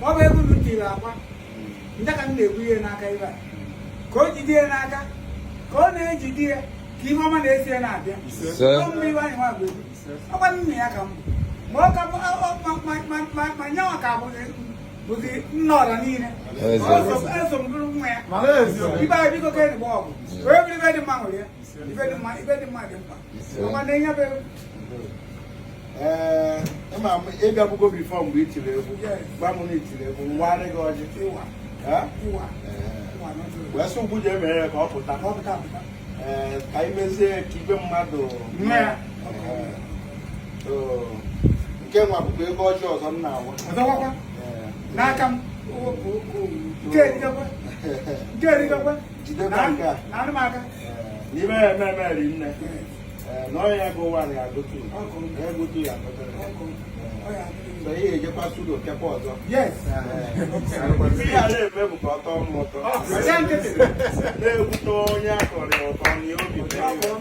Ma ọ bụ ego unu tiri akwa ndị ka m na-ebu ihe n'aka ibe a, ka o jide ya n'aka, ka ọ na-ejide ya, ka ihe ọma na-esi ya na-abịa. Ise. Ọ mma iwe anyị nwa bụ egwu. Ọkwa nna ya ka m bụ, ma ọ ka ma nyanwa ka bụzi nna ọra niile. Eze. Eso m bụrụ nwa ya. Ibe anyị, biko, ka enyi ọgụ wee bụrụ ibe dị mma nwere ya, ibe dị mma, ibe dị mma dị mkpa. Ọkwa na-enye bụ egwu. Ee, ịma m ịbịabugo before mgbe i tiri egwu. Yes. Gwa m na i tiri egwu, nwarị gị ọjị. Ịwa. Eh? Ịwa. Ee. Ịwa n'otu. Wee sị ugwu ji emere ya ka ọ pụta. Ka ọ pụta apụta. Ee, ka anyị mezie ka igwe mmadụ Nne ya. Ee. So, nke nwa bụkwa ego ọjọọ ọzọ m na-awa. Ọzọkwakwa. Ee. N'aka m nke erigakwa, nke erigakwa. Jidekwa nke a. Na anụ m aka. Ee, n'ime ya eme eme ri nne. Ee, na onye ya go one ya go two. Ọkụ. Ya go two ya go three. Ọkụ. Ọ ya adịghị. So ihe ejekwa studio kekwa ọzọ. Yes. Ee, ihe a na-eme bụ ka ọ tọọ m ụtọ. Ọcha nkịtị. Na-egwute onye akọrọ ya ụtọ na ya obi dị ya ụtọ.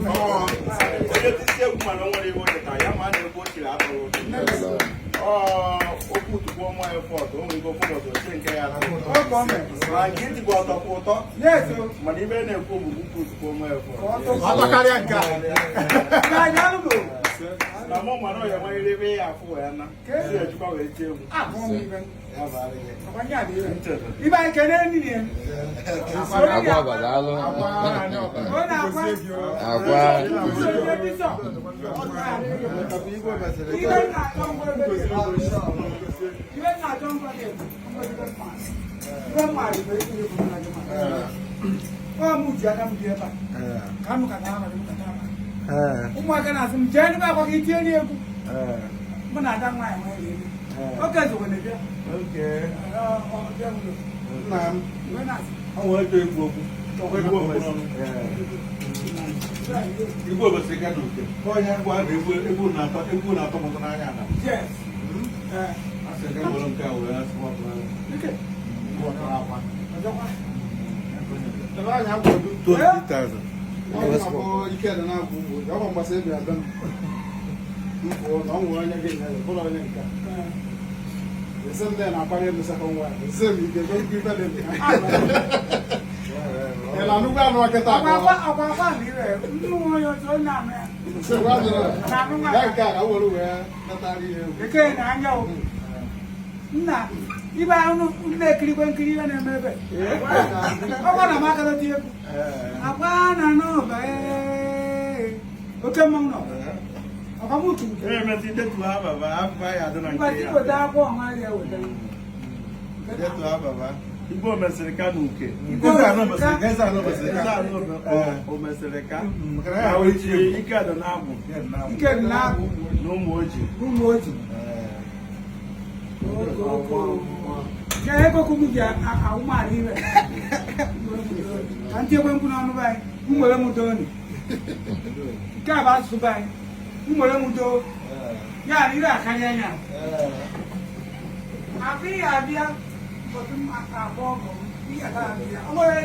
Onye tisi egwu mana o nwere ihe o cheta ya, ma a na-egwu ochiri atọrọ ụtọ. Ọ okwu tukwu ọnwa ya fọt, o nwere ike ofu ụbọchị oche nke ya atọ ụtọ. Ọ ka o mere. Ma nke itikwa ọtọ kwa ụtọ. Yes o. Mana ibe na-ekwu bụ okwu tukwu ọnwa ya fọt. Ka ọ tọ. Ọ karịa nke a. Ka anyị alụ bụ. Na mụ mara ọ ya nwere ebe ya afụ wee na. Si ejikwa wee tie egwu. Abụọ m ibe. Ya bụ adịghị. Ọkwa nye adị ibe. Ibe anyị kene nini ya. Akwa ọbadalụ. Ọ na-akwa. Akwa. Onye bishọp. Ibe na-achọ ngwa ebe dị. Ibe na-achọ ngwa dị. Ibe mma dị bụ ebe dị na gị ma. Ọ mụ ji aka m dị ebe a. Ka m kata abalị m kata abalị. Ụmụaka na-asị m jee n'ebe akwa ka itinye n'egwu. Mụ na ada nwaanyị nwere ebe. Oke zokwe na-ebịa. Ọ bịa ụlọ. Nna m, Iwe na-asị. ọ nwere ike ikwu okwu. Igwe omesiri. Igwe obesiri ka n'uke. Onye gwa na egwu egwu na-atọ egwu na-atọ m ụtọ n'anya na. Yes. Ee. A sị ka were nke a wee sụọ. Ike. Akwa. Ọzọkwa. 20,000. Ike dị na-akwụ ụgwọ ọ bụ mgbasa ebi abịa m pụọ na ọ nwere onye gị na bụrụ onye nke a. Ese m na-akwanye elu second wife, ese m ike go ife dị na ya. Ị na-anụkwa anụ kịta Ọkwa akwa, ọkwa akwa na ire. Nnukwu onye otu onye na-anụ ya. Na-anụ nwa ya nke a ka m were wee natara ihe egwu. Bekee na anya o. Nna ibe ahụ na-ekirikwe nkiri ihe na-eme ebe. Ọkwa na m aka lọta egwu. Akwa na n'ụba ee. Oke mmanwụ nọ. Ọkwa m turu. Emezi detu ha baba, afọ ya adị na Ngwa nke si ya. weta akwụkwọ ọnwa ya weta. Detu ha baba. Igwe omesiri ka n'uke. Eze anọ mesịrị ka, eze anọ mesịrị Eze ka. anọ o mesịrị ka. Maka na ya ahụ ichi egwu. Ike dị n'agwụ. Ike dị n'agwụ. Na ụmụ ojii. Ụmụ oji. Ka ego kumu ji awụmala iwe. Ka ntị ekwe mkpu n'ọnụ be anyị, m were m doo ni. Nke a bụ asụsụ be anyị. M were m doo. Ya na ire akarịa anya. Akụ ihe abịa, ụbọchị m abụọ ọgọ m, ihe abịa. O nwere